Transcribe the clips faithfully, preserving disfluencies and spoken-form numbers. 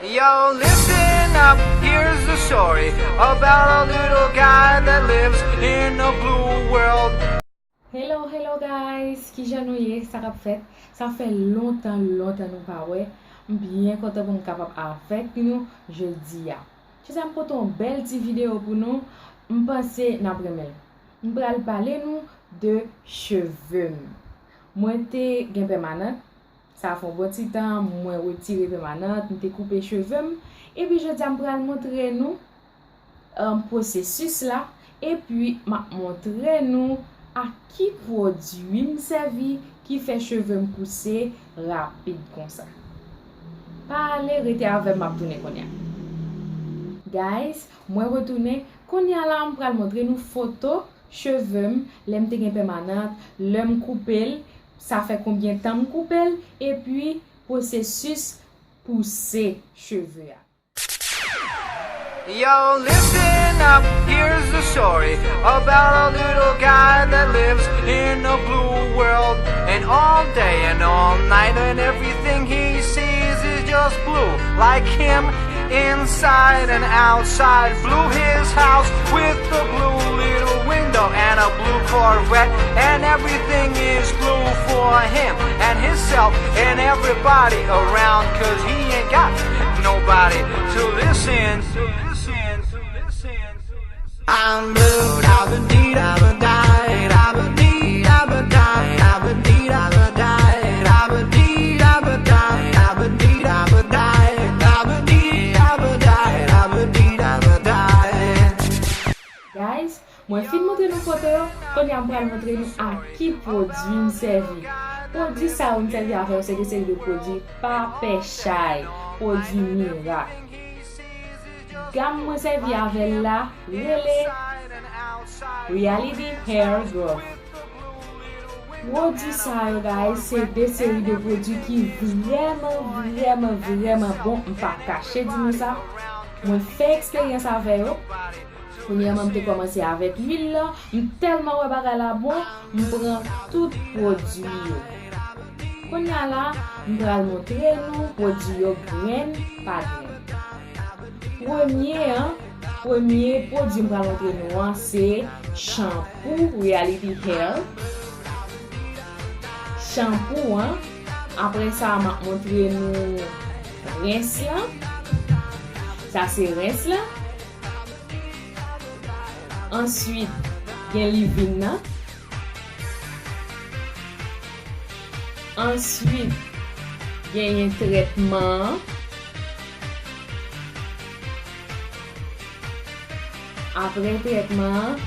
Yo, listen up, here's the story about a little guy that lives in a blue world. Hello, hello guys! Kijan nou ye? Sa k ap fèt? Sa fè lontan, lontan nou pa wè. M byen kontan pou m kapab avèk nou jodi a. Jodi a m pote yon bèl ti videyo pou nou. M panse n ap renmen l. M pral pale nou de cheve m. Mwen te gen pèmanant. Sa fè yon bon ti tan, mwen retire pèmanant, m te koupe cheve m. Epi jodi a m pral montre nou um, pwosesis la, epi m ap montre nou ak ki pwodui m sèvi ki fè cheve m pouse rapid konsa. Pa ale, rete avè m, m ap tounen kounye a. Guys, mwen retounen. Kounye a la, m pral montre nou foto cheve m, lè m te gen pèmanant, lè m koupe l, sa fè konbyen tan m koupe l, epi pwosesis pouse cheve a. Yo, listen up, here's the story about a little guy that lives in a blue world. And all day and all night, and everything he sees is just blue. Like him, inside and outside. Blue his house with a blue little window and a blue Corvette. And everything is blue for him and himself and everybody around, 'cause he ain't got nobody to listen. I'm blue, da ba dee da ba die, da ba dee da ba die, da ba dee da ba die, da ba dee da ba die, da ba dee da ba die, da ba dee da ba die, da ba dee da ba die. Guys, mwen fin montre nou foto yo, kounye a m pral montre nou ak ki pwodui m sèvi. Pwodui sa yo m sèvi avè yo se de seri de pwodui pa pè chay, pwodui mirak. Gam mwen sèvi avè l la rele Reality Hair Growth. Pwodui sa yo, guys, se de seri de pwodui ki vrèman, vrèman, vrèman bon. M p ap kache di nou sa. Mwen fè eksperyans avè yo. Premyèman, m te kòmanse avèk lwil lan. M tèlman wè bagay la bon, m pran tout pwodui yo. Kounye a la, m pral montre nou pwodui yo grenn pa grenn. Premye an, premye pwodui m pral montre nou an, se chanpou Reality Hair. Chanpou an, apre sa, m ap montre nou rens lan. Sa se rens lan. Answit, gen livin nan. Answit, genyen trètman an. Apre trètman an,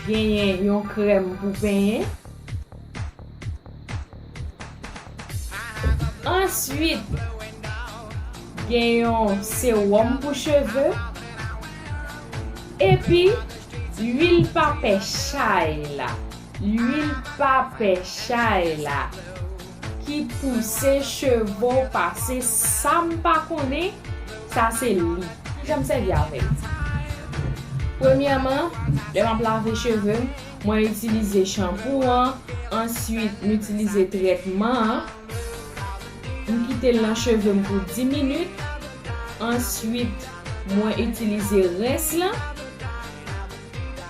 genyen yon krèm pou penyen. Answit, gen yon sewòm pou cheve. Epi, lwil pa pè chay la. Lwil pa pè chay la. Ki pouse cheve w pase sa m pa konnen, sa se li. Kijan m sèvi avè l? Premyèman, lè m ap lave cheve m, mwen itilize chanpou an, answit m itilize trètman an. M kite l nan cheve m pou dis minit. Answit, mwen itilize rens lan.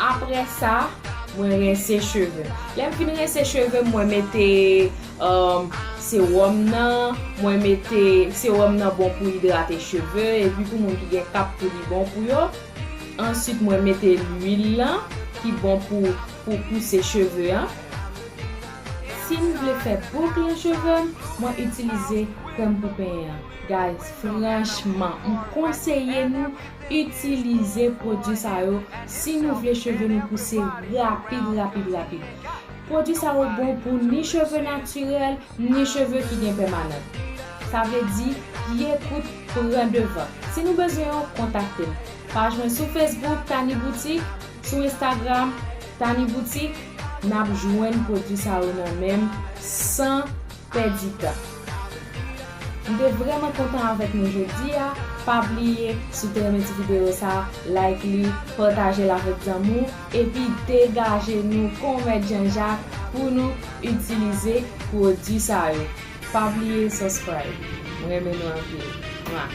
Apre sa, mwen rense cheve m. Lè m fin rense cheve m, mwen mete um, sewòm nan, mwen mete, sewòm nan bon pou idrate cheve, epi pou moun ki gen kap tou li bon pou yo. Answit, mwen mete lwil lan, ki bon pou, pou pouse cheve an. Si m vle fè bouk lan cheve m, mwen itilize krèm pou penyen an. Guys, franchman, m konseye nou itilize pwodui sa yo si nou vle cheve nou pouse rapid, rapid, rapid. Pwodui sa yo bon pou ni cheve natirèl, ni cheve ki gen pèmanant. Sa vle di, pye kout pran devan. Si nou bezwen yo, kontakte m. Paj mwen sou Facebook, Tani Boutique, sou Instagram, Tani Boutique, n ap jwenn pwodui sa yo nan men m san pèdi tan. M te vrèman kontan avèk nou jodi a. Pa bliye, si w te renmen ti videyo sa, like li, pataje l avèk zanmi w, epi degaje nou kon mèt Janjak pou nou itilize pwodui sa yo. Pa bliye subscribe. M renmen nou anpil. Mwa.